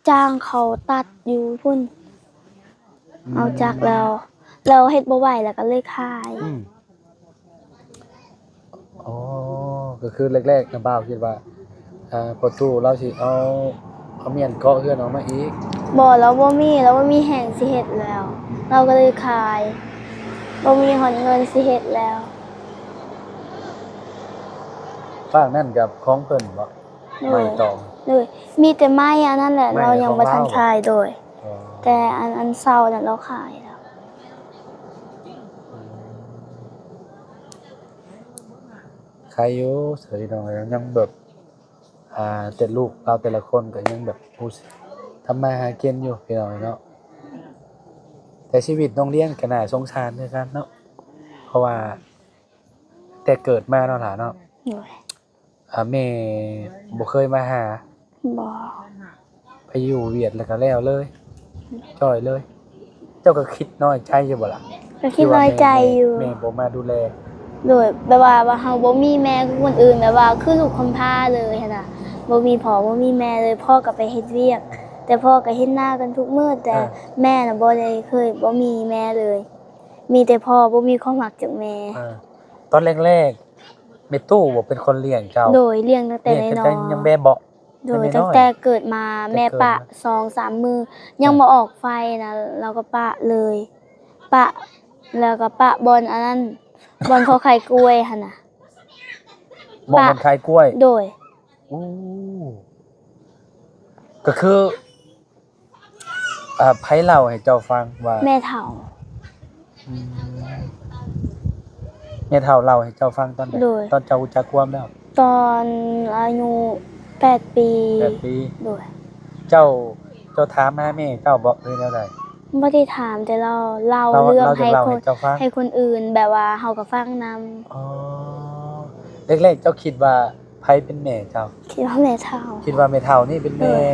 ຈ້າງເຂົາຕັດຢູ່ພຸ້ນ ອືມ ເອົາຈັກແລ້ວ ແລ້ວເຮັດບໍ່ໄຫວແລ້ວກໍເລີຍຂາຍ ອືມ ອໍ ກໍຄືແລກໆ ນ້າບ່າວຄິດວ່າ ອ່າ ພໍ່ຕູ້ລາວຊິເອົາ ເອົາມ້ຽນເກາະເຮືອນອອກມາອີກ ບໍ່ ລາວບໍ່ມີ ລາວບໍ່ມີແຮງຊິເຮັດແລ້ວ ລາວກໍເລີຍຂາຍ ບໍ່ມີຮອດເງິນຊິເຮັດແລ້ວ ຟາກນັ້ນກັບຂອງເພິ່ນບໍ່? ໂດຍ ໄມ້ຕອງ ໂດຍ ມີແຕ່ໄມ້ອັນນັ້ນແຫຼະ ໄມ້ ລາວຍັງບໍ່ທັນຂາຍ ຂອງລາວບໍ່? ໂດຍ ອໍ ແຕ່ອັນ ອັນເສົານັ້ນລາວຂາຍແລ້ວ ອືມ ຂາຍຢູ່ ເອີ ພີ່ນ້ອງເອີຍ ຍັງແບບ ອ່າ ແຕ່ລູກລາວແຕ່ລະຄົນກໍຍັງແບບຮູ້ສຶກທຳມາຫາກິນຢູ່ ພີ່ນ້ອງເອີຍເນາະ ແຕ່ຊີວິດນ້ອງລຽງກໍໜ້າສົງສານຄືກັນເນາະ ເພາະວ່າແຕ່ເກີດມາເນາະຫຼ້າເນາະ ໂດຍ ອ່າ ແມ່ບໍ່ເຄີຍມາຫາ? ບໍ່ ໄປຢູ່ຫວຽດແລ້ວກໍແລ້ວເລີຍ ຈ່ອຍເລີຍ ເຈົ້າກໍຄິດນ້ອຍໃຈຢູ່ບໍ່ລະ? ກໍຄິດນ້ອຍໃຈຢູ່ ທີ່ວ່າແມ່ ແມ່ບໍ່ມາດູແລ ໂດຍ ແບບວ່າ ວ່າເຮົາບໍ່ມີແມ່ຄືຄົນອື່ນ ແບບວ່າຄືລູກກຳພ້າເລີຍຫັ້ນນະ ບໍ່ມີພໍ່ບໍ່ມີແມ່ເລີຍ ພໍ່ກໍໄປເຮັດວຽກ ແຕ່ພໍ່ກໍເຫັນໜ້າກັນທຸກມື້ ແຕ່ ອ່າ ແມ່ນະບໍ່ໄດ້ເຄີຍ ບໍ່ມີແມ່ເລີຍ ມີແຕ່ພໍ່ ບໍ່ມີຄວາມຮັກຈາກແມ່ ອ່າ ຕອນແລກໆ ແມ່ຕູ້ບໍ່ເປັນຄົນລ້ຽງເຈົ້າ? ໂດຍ ລ້ຽງຕັ້ງແຕ່ນ້ອຍໆ ຍັງແບເບາະ ໂດຍ ແຕ່ນ້ອຍໆ ຕັ້ງແຕ່ເກີດມາ ແມ່ປະສອງສາມມື້ ຍັງ ອ່າ ບໍ່ອອກໄຟນະ ລາວກໍປະເລີຍ ປະ ແລ້ວກໍປະບ່ອນອັນນັ້ນ ບ່ອນເຂົາຂາຍກ້ວຍຫັ້ນນະ ບ່ອນເພິ່ນຂາຍກ້ວຍ? ໂດຍ ໂອ້ ກໍຄື ອ່າ ໃຜເລົ່າໃຫ້ເຈົ້າຟັງວ່າ ແມ່ເຖົ້າ ອືມ ແມ່ເຖົ້າເລົ່າໃຫ້ເຈົ້າຟັງຕອນໃດ? ໂດຍ ຕອນເຈົ້າຮູ້ຈັກຄວາມແລ້ວ? ຕອນອາຍຸແປດປີ ແປດປີ ໂດຍ ເຈົ້າ ເຈົ້າຖາມຫາແມ່ເຈົ້າບໍ່ ຫຼືແນວໃດ? ບໍ່ໄດ້ຖາມ ແຕ່ລາວເລົ່າເລື່ອງໃຫ້ຄົນ ເລົ່າເລື່ອງໃຫ້ຄົນອື່ນ ແບບວ່າເຮົາກໍຟັງນຳ ອໍ ແລກໆ ເຈົ້າຄິດວ່າ ໃຜເປັນແມ່ເຈົ້າ? ຄິດວ່າແມ່ເຖົ້າ ຄິດວ່າແມ່ເຖົ້ານີ້ເປັນແມ່ ໂດຍ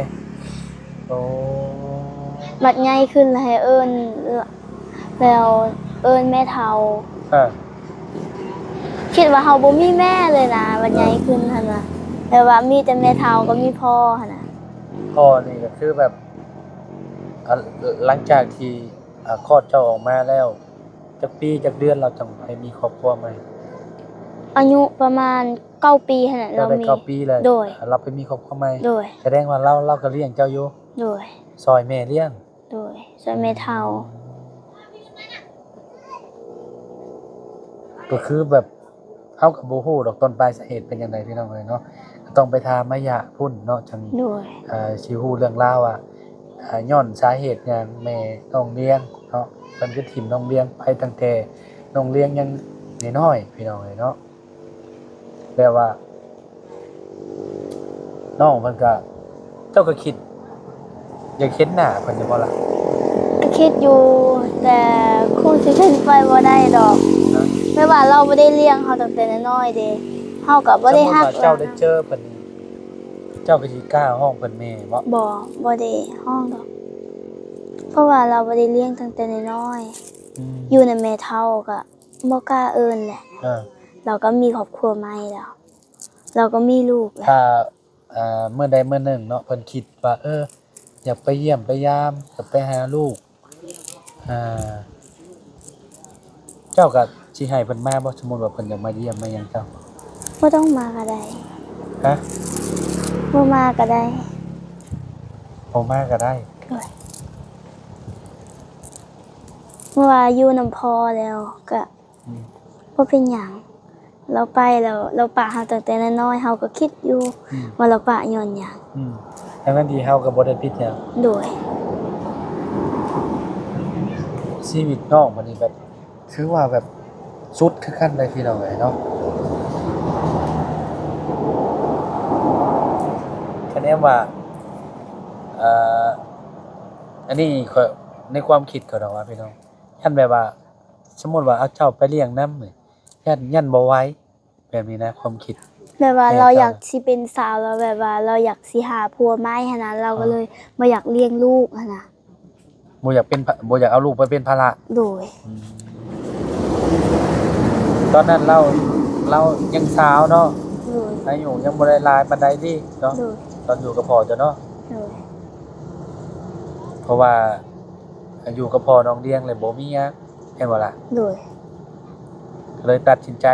ໂອ້ ບັດໃຫຍ່ຂຶ້ນແລ້ວໃຫ້ເອີ້ນ ແລ້ວເອີ້ນແມ່ເຖົ້າ ເອີ ຄິດວ່າເຮົາບໍ່ມີແມ່ເລີຍນະ ບັດໃຫຍ່ຂຶ້ນຫັ້ນນະ ແບບວ່າມີແຕ່ແມ່ເຖົ້າກັບມີພໍ່ຫັ້ນນະ ພໍ່ນີ້ກໍຄືແບບ ອ່າ ຫຼັງຈາກທີ່ ອ່າ ຄອດເຈົ້າອອກມາແລ້ວ ຈັກປີຈັກເດືອນລາວຈັ່ງໄປມີຄອບຄົວໃໝ່? ອາຍຸປະມານເກົ້າປີຫັ້ນແຫຼະ ເຈົ້າໄດ້ເກົ້າປີແລ້ວ ໂດຍ ລາວໄປມີຄອບຄົວໃໝ່ ໂດຍ ສະແດງວ່າລາວ ລາວກໍລ້ຽງເຈົ້າຢູ່ ໂດຍ ຊ່ອຍແມ່ລ້ຽງ ໂດຍ ຊ່ອຍແມ່ເຖົ້າ ອືມ ກໍຄືແບບ ເຮົາກໍບໍ່ຮູ້ດອກຕົ້ນປາຍສາເຫດເປັນຈັ່ງໃດ ພີ່ນ້ອງເອີຍເນາະ ກໍຕ້ອງໄປຖາມມາຍາພຸ້ນເນາະ ຈັ່ງ ໂດຍ ເອີ ຊິຮູ້ເລື່ອງລາວວ່າ ເອີ ຍ້ອນສາເຫດຫຍັງແມ່ນ້ອງລ້ຽງເນາະ ເພິ່ນຄືຖິ້ມນ້ອງລ້ຽງໄປຕັ້ງແຕ່ນ້ອງລ້ຽງຍັງ ນ້ອຍໆ ພີ່ນ້ອງເອີຍເນາະ. ແບບວ່ານ້ອງເພິ່ນກໍ ເຈົ້າກໍຄິດຢາກເຫັນໜ້າເພິ່ນຢູ່ບໍ່ລະ? ກໍຄິດຢູ່ ແຕ່ຄົງຊິເປັນໄປບໍ່ໄດ້ດອກ. ແບບວ່າລາວບໍ່ໄດ້ລ້ຽງເຮົາຕັ້ງແຕ່ນ້ອຍໆເດ້ ເຮົາກໍບໍ່ໄດ້ຮັກ. ສົມມຸດວ່າເຈົ້າໄດ້ເຈີເພິ່ນນີ້ ເຈົ້າກໍຊິກ້າຮ້ອງເພິ່ນແມ່ບໍ່? ບໍ່ ບໍ່ໄດ້ຮ້ອງດອກ ເພາະວ່າລາວບໍ່ໄດ້ລ້ຽງຕັ້ງແຕ່ນ້ອຍໆ. ອືມ ຢູ່ນຳແມ່ເຖົ້າກໍບໍ່ກ້າເອີ້ນແຫຼະ. ເອີ ລາວກໍມີຄອບຄົວໃໝ່ແລ້ວ ລາວກໍມີລູກແລ້ວ. ຖ້າ ເອີ ມື້ໃດມື້ໜຶ່ງເນາະ ເພິ່ນຄິດວ່າ ເອີ ຢາກໄປຢ້ຽມໄປຢາມ ຢາກໄປຫາລູກ ເອີ ເຈົ້າກໍຊິໃຫ້ເພິ່ນມາບໍ່? ສົມມຸດວ່າເພິ່ນຢາກມາຢ້ຽມມາຫຍັງເຈົ້າ? ບໍ່ຕ້ອງມາກໍໄດ້. ຮະ? ບໍ່ມາກໍໄດ້. ບໍ່ມາກໍໄດ້. ໂດຍ. ເພາະວ່າຢູ່ນຳພໍ່ແລ້ວກະ ອືມ ບໍ່ເປັນຫຍັງ. ລາວໄປແລ້ວ ລາວປະເຮົາຕັ້ງແຕ່ນ້ອຍໆ ເຮົາກໍຄິດຢູ່ ອືມ ວ່າລາວປະຍ້ອນຫຍັງ. ອືມ ທັງໆທີ່ເຮົາກໍບໍ່ໄດ້ຜິດຫຍັງ. ໂດຍ. ຊີວິດນ້ອງບັດນີ້ແບບ ຖືວ່າແບບສຸດຄືກັນເລີຍ ພີ່ນ້ອງເອີຍເນາະ. ຄະແນນວ່າ ເອີ ອັນນີ້ຂ້ອຍ ໃນຄວາມຄິດຂ້ອຍດອກວ່າ ພີ່ນ້ອງ ຢ້ານແບບວ່າ ສົມມຸດວ່າເອົາເຈົ້າໄປລ້ຽງນຳນີ້ ຢ້ານ ຢ້ານບໍ່ໄຫວ ແບບນີ້ນະ ຄວາມຄິດ. ແບບວ່າ ແມ່ເຈົ້າ ລາວຢາກຊິເປັນສາວ ແລ້ວແບບວ່າລາວຢາກຊິຫາຜົວໃໝ່ຫັ້ນນະ ລາວກໍ ເອີ ເລີຍບໍ່ຢາກລ້ຽງລູກຫັ້ນນະ. ບໍ່ຢາກເປັນພະ ບໍ່ຢາກເອົາລູກໄປເປັນພາລະ. ໂດຍ. ອືມ ຕອນນັ້ນລາວ ລາວຍັງສາວເນາະ. ໂດຍ. ອາຍຸຍັງບໍ່ໄດ້ຫຼາຍປານໃດເດ້ເນາະ. ໂດຍ. ຕອນຢູ່ກັບພໍ່ເຈົ້າເນາະ. ໂດຍ. ເພາະວ່າ ຢູ່ກັບພໍ່ນ້ອງລ້ຽງແລ້ວບໍ່ມີຫຍັງ ແມ່ນບໍ່ລະ? ໂດຍ. ກໍເລີຍຕັດສິນໃຈ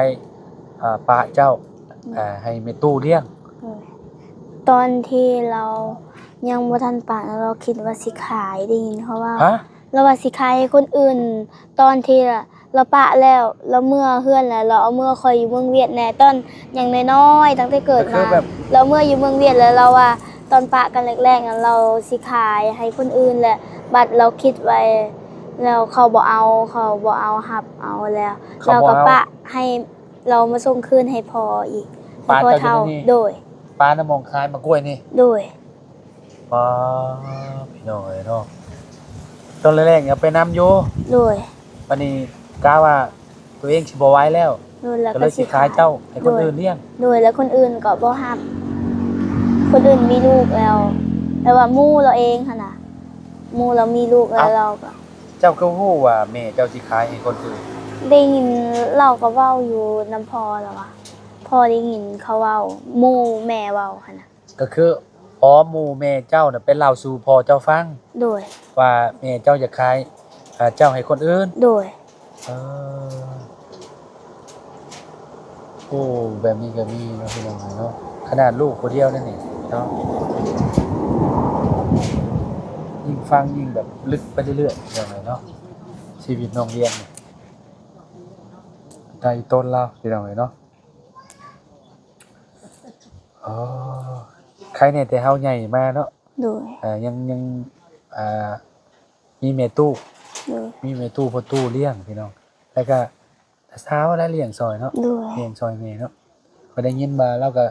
ອ່າ ປະເຈົ້າ ອືມ ອ່າ ໃຫ້ແມ່ຕູ້ລ້ຽງ. ໂດຍ. ຕອນທີ່ລາວຍັງບໍ່ທັນປະນະ ລາວຄິດວ່າຊິຂາຍ ໄດ້ຍິນເຂົາເວົ້າ. ຮະ? ລາວວ່າຊິຂາຍໃຫ້ຄົນອື່ນ ຕອນທີ່ລາວປະແລ້ວ ລາວເມືອເຮືອນແລ້ວ ລາວເອົາເມືອຄ່ອຍຢູ່ເມືອງຫວຽດແດ່ ຕອນຍັງນ້ອຍໆ ຕັ້ງແຕ່ເກີດມາ ກໍຄືແບບ ລາວເມືອຢູ່ເມືອງຫວຽດແລ້ວ ລາວວ່າຕອນປະກັນແລກໆ ລາວຊິຂາຍໃຫ້ຄົນອື່ນແຫຼະ ບັດລາວຄິດໄວ້ແລ້ວ ເຂົາບໍ່ເອົາ ເຂົາບໍ່ເອົາ ຮັບເອົາແລ້ວ ເຂົາບໍ່ເອົາ ລາວກໍປະໃຫ້ ລາວມາສົ່ງຄືນໃຫ້ພໍ່ອີກ ໃຫ້ພໍ່ເຖົ້າ. ປະເຈົ້າຢູ່ໃນນີ້? ໂດຍ. ປະນຳໝ່ອງຂາຍໝາກກ້ວຍນີ້? ໂດຍ. ປ້າ ພີ່ນ້ອງເອີຍເນາະ ຕອນແລກໆ ເອົາໄປນຳຢູ່. ໂດຍ. ບັດນີ້ກະວ່າຕົວເອງຊິບໍ່ໄຫວແລ້ວ ໂດຍ ແລ້ວກໍເລີຍຊິຂາຍເຈົ້າໃຫ້ຄົນອື່ນລ້ຽງ. ໂດຍ ແລ້ວຄົນອື່ນກໍບໍ່ຮັບ ຄົນອື່ນມີລູກແລ້ວ ແຕ່ວ່າໝູ່ລາວເອງຫັ້ນນະ ໝູ່ລາວມີລູກແລ້ວ ເອົ້າ ລາວກໍ ເຈົ້າຄືຮູ້ວ່າແມ່ເຈົ້າຊິຂາຍໃຫ້ຄົນອື່ນ? ໄດ້ຍິນລາວກໍເວົ້າຢູ່ນຳພໍ່ລາວວ່າ ພໍ່ໄດ້ຍິນເຂົາເວົ້າ ໝູ່ແມ່ເວົ້າຫັ້ນນະ. ກໍຄື ອໍ ໝູ່ແມ່ເຈົ້ານະໄປເລົ່າສູ່ພໍ່ເຈົ້າຟັງ? ໂດຍ. ວ່າແມ່ເຈົ້າຢາກຂາຍ ເອີ ເຈົ້າໃຫ້ຄົນອື່ນ? ໂດຍ. ເອີ ໂອ້ ແບບນີ້ກໍມີເນາະ ພີ່ນ້ອງເນາະ ຂະໜາດລູກຜູ້ດຽວນັ້ນນີ້ເນາະ ຍິ່ງຟັງຍິ່ງແບບລຶກໄປເລື້ອຍໆ ພີ່ນ້ອງເນາະ ຊີວິດນ້ອງລ້ຽງນີ້ ໄດ້ຕົ້ນລາວ ພີ່ນ້ອງເນາະ. ອໍ ໄຄແນ່ແຕ່ເຮົາໃຫຍ່ມາເນາະ. ໂດຍ. ເອີ ຍັງ ຍັງ ອ່າ ມີແມ່ຕູ້. ໂດຍ. ມີແມ່ຕູ້ພໍ່ຕູ້ລ້ຽງພີ່ນ້ອງ ແລ້ວກະສາວລະລ້ຽງຊ່ອຍເນາະ. ໂດຍ. ລ້ຽງຊ່ອຍແມ່ເນາະ ຂ້ອຍໄດ້ຍິນວ່າລາວກະ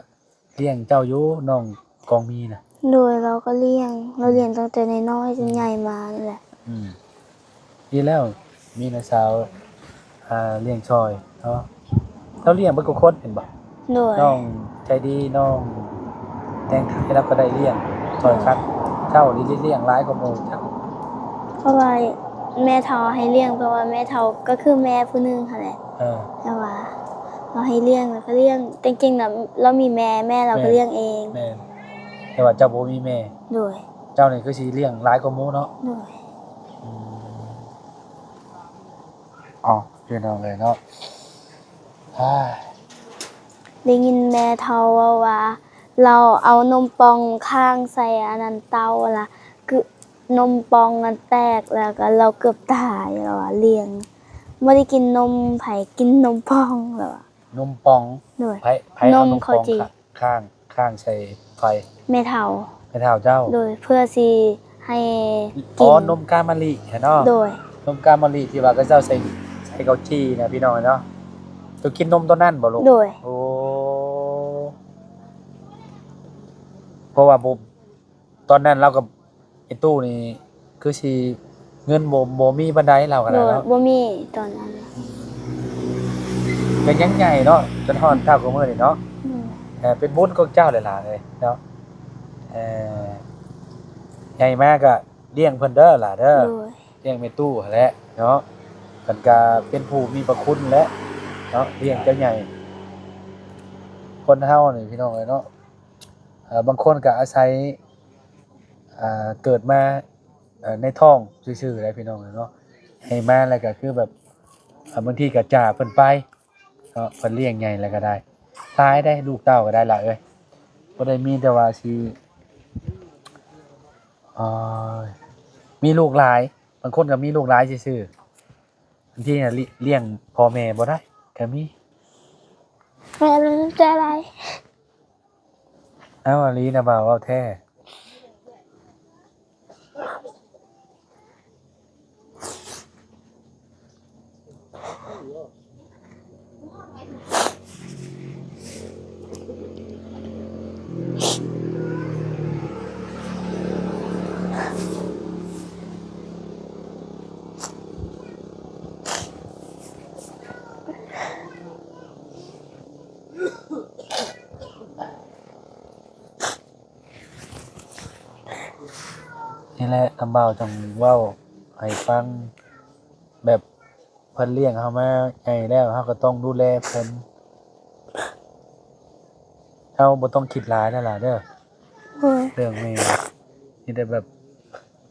ລ້ຽງເຈົ້າຢູ່ ນ້ອງກອງມີນະ. ໂດຍ. ລາວກໍລ້ຽງ ລາວລ້ຽງຕັ້ງແຕ່ນ້ອຍໆ ຈົນໃຫຍ່ມານີ້ແຫຼະ. ອືມ. ດີແລ້ວ ມີນ້າສາວ ອ່າ ລ້ຽງຊ່ອຍເນາະ. ເຈົ້າລ້ຽງເບິດທຸກຄົນແມ່ນບໍ່? ໂດຍ. ນ້ອງໃຈດີ ນ້ອງແຕງໄທ ລາວກໍໄດ້ລ້ຽງຊ່ອຍກັນ. ໂດຍ. ເຈົ້ານີ້ໄດ້ລ້ຽງຫຼາຍກວ່າໝູ່ຈັກ. ເພາະວ່າແມ່ເຖົ້າໃຫ້ລ້ຽງ ເພາະວ່າແມ່ເຖົ້າກໍຄືແມ່ຜູ້ໜຶ່ງຫັ້ນແຫຼະ. ເອີ. ແຕ່ວ່າລາວໃຫ້ລ້ຽງ ລາວກໍລ້ຽງ ແຕ່ຈິງໆນະ ລາວມີແມ່ ແມ່ລາວກໍລ້ຽງເອງ. ແມ່ນ. ແຕ່ວ່າເຈົ້າບໍ່ມີແມ່. ໂດຍ. ເຈົ້ານີ້ຄືຊິລ້ຽງຫຼາຍກວ່າໝູ່ເນາະ. ໂດຍ. ອືມ. ອໍ ພີ່ນ້ອງເອີຍເນາະ ໄດ້ຍິນແມ່ເຖົ້າເວົ້າວ່າ ລາວເອົານົມປ່ອງຄ້າງໃສ່ອັນນັ້ນເຕົາລະ ຄືນົມປ່ອງນັ້ນແຕກ ແລ້ວກໍລາວເກືອບຕາຍ ລາວວ່າລ້ຽງ ບໍ່ໄດ້ກິນນົມໃຜ ກິນນົມປ່ອງ ລາວວ່າ. ນົມປ່ອງ? ໂດຍ. ໃຜ ໃຜເອົານົມປ່ອງ ຂ້າງ ຂ້າງໃສ່ໄຟ? ແມ່ເຖົ້າ. ແມ່ເຖົ້າເຈົ້າ? ໂດຍ. ເພື່ອຊິໃຫ້ກິນ. ອໍ ນົມກາມະລິຫັ້ນເນາະ. ໂດຍ. ນົມກາມະລິທີ່ວ່າເຂົາເຈົ້າໃສ່ ໃສ່ເຂົ້າຈີ່ນະ ພີ່ນ້ອງເນາະ. ຢູ່ກິນນົມຕອນນັ້ນບໍ່ລູກ? ໂດຍ. ໂອ້ ເພາະວ່າບໍ່ ຕອນນັ້ນລາວກໍ ໄອ້ຕູ້ນີ້ຄືຊິເງິນບໍ່ ບໍ່ມີປານໃດລາວກໍໄດ້ເນາະ. ໂດຍ ບໍ່ມີຕອນນັ້ນ. ກໍຍັງໃຫຍ່ເນາະ ຈົນຮອດເທົ່າທຸກມື້ນີ້ເນາະ. ໂດຍ. ເອີ ເປັນບຸນຂອງເຈົ້າແຫຼະຫຼານເອີຍເນາະ. ເອີ ໃຫຍ່ມາກໍລ້ຽງເພິ່ນເດີຫຼານເດີ. ໂດຍ. ລ້ຽງແມ່ຕູ້ຫັ້ນແຫຼະເນາະ ເພິ່ນກະເປັນຜູ້ມີພະຄຸນແຫຼະເນາະ ລ້ຽງເຈົ້າໃຫຍ່. ຄົນເຮົານີ້ພີ່ນ້ອງເອີຍເນາະ ເອີ ບາງຄົນກະອາໄສ ເອີ ເກີດມາ ເອີ ໃນທ້ອງຊື່ໆ ແຫຼະພີ່ນ້ອງເອີຍເນາະ ໃຫຍ່ມາແລ້ວກະຄືແບບ ເອີ ບາງທີກະຈາກເພິ່ນໄປເນາະ ເພິ່ນລ້ຽງໃຫຍ່ແລ້ວກະໄດ້ ຫຼາຍເດ້ ລູກເຕົ້າກະໄດ້ຫຼາຍເອີຍ ບໍ່ໄດ້ມີແຕ່ວ່າຊິ ເອີ ມີລູກຫຼາຍ ບາງຄົນກໍມີລູກຫຼາຍຊື່ໆ ບາງທີນະ ລ້ຽງພໍ່ແມ່ບໍ່ໄດ້ກໍມີ. ແມ່ນ ໃຈຫຼາຍ. ເອົາ ອີ່ຫຼີນະບ່າວ ເວົ້າແທ້. ນີ້ແຫຼະ ຄຳບ່າວຈັ່ງເວົ້າໃຫ້ຟັງ ແບບເພິ່ນລ້ຽງເຮົາມາໃຫຍ່ແລ້ວ ເຮົາກໍຕ້ອງດູແລເພິ່ນ ເຮົາບໍ່ຕ້ອງຄິດຫຼາຍນະຫຼານເດີ ໂດຍ ເລື່ອງແມ່ ມີແຕ່ແບບ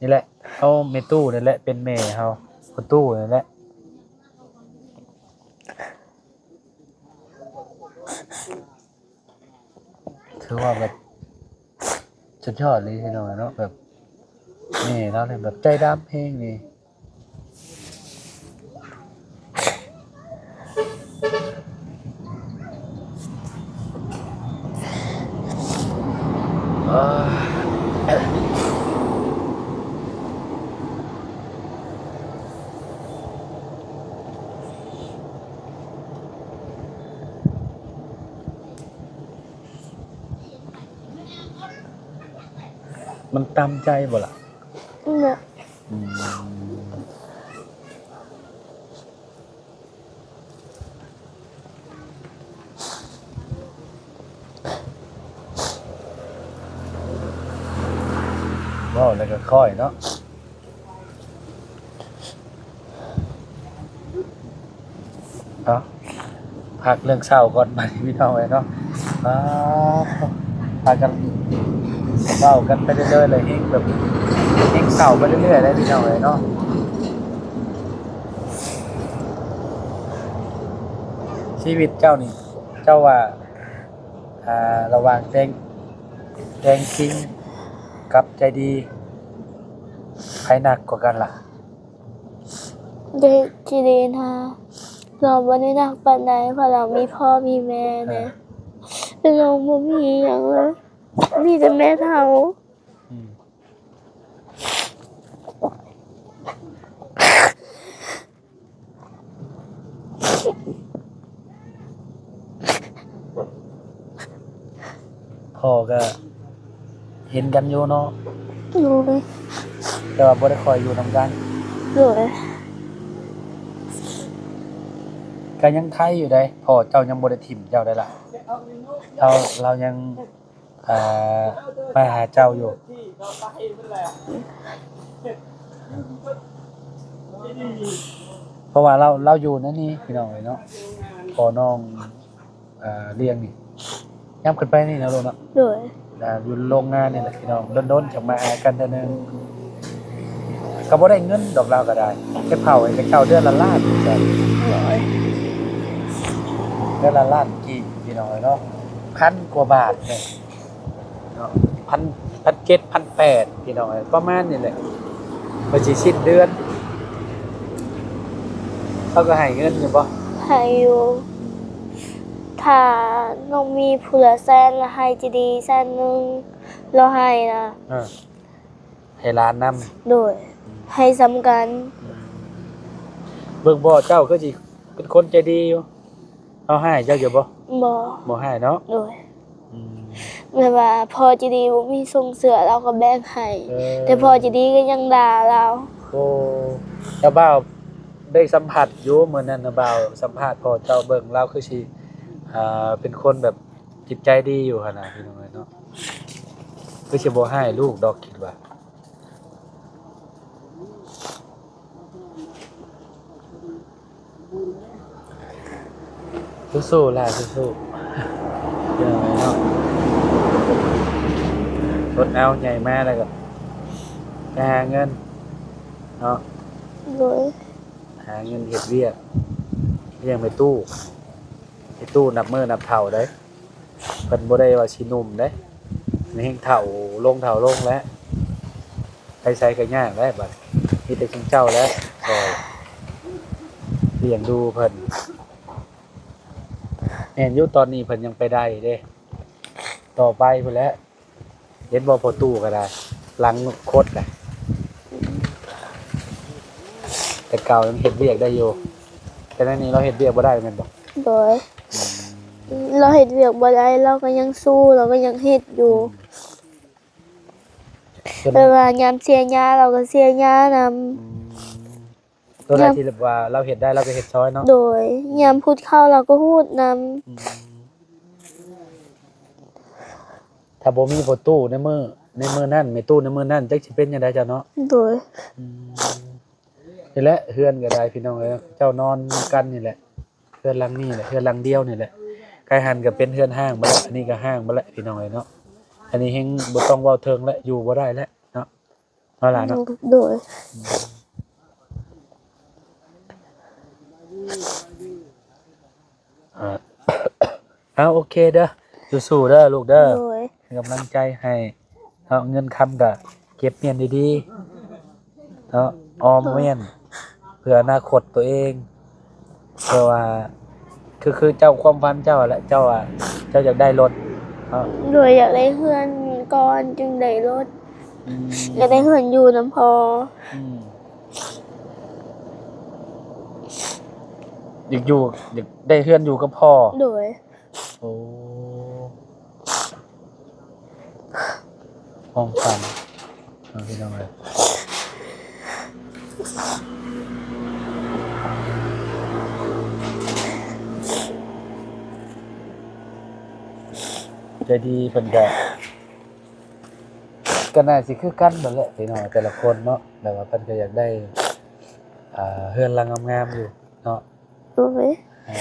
ນີ້ແຫຼະ ເອົາແມ່ຕູ້ນີ້ແຫຼະເປັນແມ່ເຮົາ ພໍ່ຕູ້ນີ້ແຫຼະ. ຖືວ່າແບບສຸດຍອດເລີຍພີ່ນ້ອງເນາະ ແບບແມ່ລາວນີ້ແບບໃຈດຳແຮງນີ້. ມັນຕຳໃຈບໍ່ລະ? ນະ ອືມ ເວົ້າແລ້ວກໍຄ່ອຍເນາະ. ເອົາ ພັກເລື່ອງເສົ້າກ່ອນບາດນີ້ພີ່ນ້ອງເອີຍເນາະ. ອາ ພາກັນເວົ້າກັນໄປເລື້ອຍໆ ແລ້ວແຮງແບບ ແຮງເສົ້າໄປເລື້ອຍໆ ເດ້ພີ່ນ້ອງເອີຍເນາະ. ຊີວິດເຈົ້ານີ້ ເຈົ້າວ່າ ອ່າ ລະຫວ່າງແຕ່ງ ແຕ່ງຄິງກັບໃຈດີ ໃຜໜັກກວ່າກັນລະ? ເດັກທີ່ດີນະ ລາວບໍ່ໄດ້ໜັກປານໃດ ເພາະລາວມີພໍ່ມີແມ່ແດ່ ເອີ ແຕ່ລາວບໍ່ມີຫຍັງເລີຍ ມີແຕ່ແມ່ເຖົ້າ. ອືມ ພໍ່ກໍເຫັນກັນຢູ່ເນາະ. ໂດຍ. ແຕ່ວ່າບໍ່ໄດ້ຄ່ອຍຢູ່ນຳກັນ. ໂດຍ. ກໍຍັງໄຄຢູ່ໃດ໋ ພໍ່ເຈົ້າຍັງບໍ່ໄດ້ຖິ້ມເຈົ້າໄດ໋ລະ. ລາວ ລາວຍັງ ອ່າ ມາຫາເຈົ້າຢູ່ ເພາະວ່າລາວ ລາວຢູ່ໃນນີ້ພີ່ນ້ອງເອີຍເນາະ ພໍ່ນ້ອງ ອ່າ ລ້ຽງນີ້ ຍາມຂຶ້ນໄປນີ້ນະລູກເນາະ. ໂດຍ. ອ່າ ຢູ່ໂຮງງານນີ້ແຫຼະພີ່ນ້ອງ ດົນໆ ຈັ່ງມາຫາກັນເທື່ອໜຶ່ງ ກໍບໍ່ໄດ້ເງິນດອກ ລາວກໍໄດ້ ເກັບເຂົ້າໃຫ້ເຂົາເຈົ້າເດືອນລະລ້ານ. ໂດຍ. ເດືອນລະລ້ານກີບພີ່ນ້ອງເອີຍເນາະ ພັນກວ່າບາດເນາະ ພັນ ພັນເຈັດ ພັນແປດ ພີ່ນ້ອງເອີຍ ປະມານນີ້ແຫຼະ ເພິ່ນຊິສິ້ນເດືອນ ເຂົາກໍໃຫ້ເງິນຢູ່ບໍ່? ໃຫ້ຢູ່ ຖ້ານ້ອງມີຜູ້ລະແສນ ລະໃຫ້ຈະດີແສນໜຶ່ງ ລະໃຫ້ນະ. ເອີ ໃຫ້ຫຼານນຳ. ໂດຍ. ໃຫ້ສ່ຳກັນ. ອືມ ເບິ່ງບໍ່ ເຈົ້າຄືຊິເປັນຄົນໃຈດີຢູ່. ລາວຮ້າຍເຈົ້າຢູ່ບໍ່? ບໍ່ ບໍ່ຮ້າຍເນາະ. ໂດຍ. ອືມ ແບບວ່າພໍ່ໃຈດີບໍ່ມີສົ່ງເສື້ອ ລາວກໍແບ່ງໃຫ້. ເອີ ແຕ່ພໍ່ໃຈດີກໍຍັງດ່າລາວ. ໂອ້ ແລ້ວບ່າວໄດ້ສຳຜັດຢູ່ ມື້ນັ້ນນະ ບ່າວສຳພາດພໍ່ເຈົ້າເບິ່ງ ລາວຄືຊິ ອ່າ ເປັນຄົນແບບຈິດໃຈດີຢູ່ຫັ້ນນະ ພີ່ນ້ອງເອີຍເນາະ. ຄືຊິບໍ່ຮ້າຍລູກດອກ ຄິດວ່າ. ສູ້ໆ ຫຼ້າ ສູ້ໆ ເນາະ. ອົດເອົາ ໃຫຍ່ມາແລ້ວກໍໄປຫາເງິນເນາະ. ໂດຍ. ຫາເງິນເຮັດວຽກລ້ຽງແມ່ຕູ້. ແມ່ຕູ້ນັບມື້ນັບເຖົ້າເດ້. ເພິ່ນບໍ່ໄດ້ວ່າຊິໜຸ່ມເດ້ ແມ່ນແຮ່ງເຖົ້າລົງເຖົ້າລົງແລ້ວ ໄປໃສກໍຍາກແລ້ວ. ບັດມີແຕ່ຊຸມເຈົ້າແຫຼະຊ່ອຍລ້ຽງດູເພິ່ນ. ແມ່ນຢູ່ ຕອນນີ້ເພິ່ນຍັງໄປໄດ້ເດ້ ຕໍ່ໄປພຸ້ນແຫຼະ. ເຫັນບໍ່ ພໍ່ຕູ້ກໍໄດ້ ຫຼັງຄົດນະ. ແຕ່ເກົ່າຍັງເຮັດວຽກໄດ້ຢູ່ ແຕ່ດຽວນີ້ລາວເຮັດວຽກບໍ່ໄດ້ແມ່ນບໍ່? ໂດຍ. ອືມ ລາວເຮັດວຽກບໍ່ໄດ້ ລາວກໍຍັງສູ້ ລາວກໍຍັງເຮັດຢູ່. ອືມ ແບບວ່າຍາມເສຍຫຍ້າ ລາວກໍເສຍຫຍ້ານຳ. ອືມ ຕົວໃດທີ່ແບບວ່າລາວເຮັດໄດ້ ລາວກໍເຮັດຊ່ອຍເນາະ. ໂດຍ. ອືມ ຍາມຫູດເຂົ້າ ລາວກໍຫູດນຳ. ອືມ ຖ້າບໍ່ມີພໍ່ຕູ້ໃນມື້ ໃນມື້ນັ້ນ ແມ່ຕູ້ໃນມື້ນັ້ນ ຈັກຊິເປັນຈັ່ງໃດເຈົ້າເນາະ. ໂດຍ. ອືມ ນີ້ແຫຼະ ເຮືອນກໍໄດ້ ພີ່ນ້ອງເອີຍ ເຈົ້ານອນນຳກັນນີ້ແຫຼະ ເຮືອນຫຼັງນີ້ແຫຼະ ເຮືອນຫຼັງດຽວນີ້ແຫຼະ. ໄກຫັນກໍເປັນເຮືອນຮ້າງເບິດແລ້ວ ອັນນີ້ກໍຮ້າງເບິດແລ້ວ ພີ່ນ້ອງເອີຍເນາະ. ອັນນີ້ແຮ່ງບໍ່ຕ້ອງເວົ້າເຖິງແລ້ວ ຢູ່ບໍ່ໄດ້ແລ້ວເນາະ. ເນາະຫຼານເນາະ. ໂດຍ. ອືມ ເອົາ ໂອເຄເດີ ສູ້ໆເດີລູກເດີ. ໂດຍ. ເປັນກຳລັງໃຈໃຫ້ເນາະ. ເງິນຄຳກະເກັບມ້ຽນດີໆເນາະ ອອມມ້ຽນເພື່ອອະນາຄົດຕົວເອງ. ເພາະວ່າ ຄື ຄືເຈົ້າ ຄວາມຝັນເຈົ້າແຫຼະ ເຈົ້າວ່າເຈົ້າຢາກໄດ້ລົດເນາະ. ໂດຍ. ຢາກໄດ້ເຮືອນກ່ອນຈຶ່ງໄດ້ລົດ. ອືມ ຢາກໄດ້ເຮືອນຢູ່ນຳພໍ່. ອືມ ຢາກຢູ່ ຢາກໄດ້ເຮືອນຢູ່ກັບພໍ່. ໂດຍ. ໂອ້ ຄວາມຝັນເນາະ ພີ່ນ້ອງເອີຍ. ໃຈດີເພິ່ນກະ ກໍໜ້າຊິຄືກັນນັ້ນແຫຼະພີ່ນ້ອງ ແຕ່ລະຄົນເນາະ. ແບບວ່າເພິ່ນກໍຢາກໄດ້ ອ່າ ເຮືອນຫຼັງງາມໆຢູ່ເນາະ. ໂດຍ. ເອີ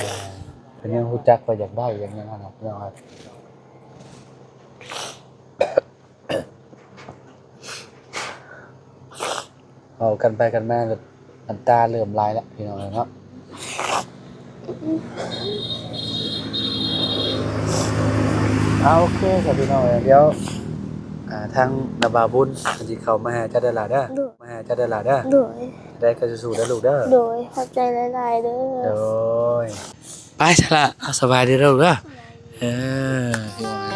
ເພິ່ນຍັງຮູ້ຈັກວ່າຢາກໄດ້ຫຍັງຫັ້ນນະ ພີ່ນ້ອງ. ເວົ້າກັນໄປກັນມາ ນ້ຳຕາເລີ່ມໄຫຼແລ້ວ ພີ່ນ້ອງເອີຍເນາະ. ເອົາ ໂອເຄ ສະ ພີ່ນ້ອງເອີຍ ດຽວ ອ່າ ທາງນ້າບ່າວບຸນເພິ່ນຊິເຂົ້າມາຫາເຈົ້າເດີຫຼ້າເດີ. ໂດຍ. ມາຫາເຈົ້າເດີຫຼ້າເດີ. ໂດຍ. ໄດ້ກໍສູ້ໆເດີລູກເດີ. ໂດຍ. ຂອບໃຈຫຼາຍໆເດີ. ໂດຍ. ໄປຊະລະ ເອົາ ສະບາຍດີເດີລູກເດີ. ເອີ.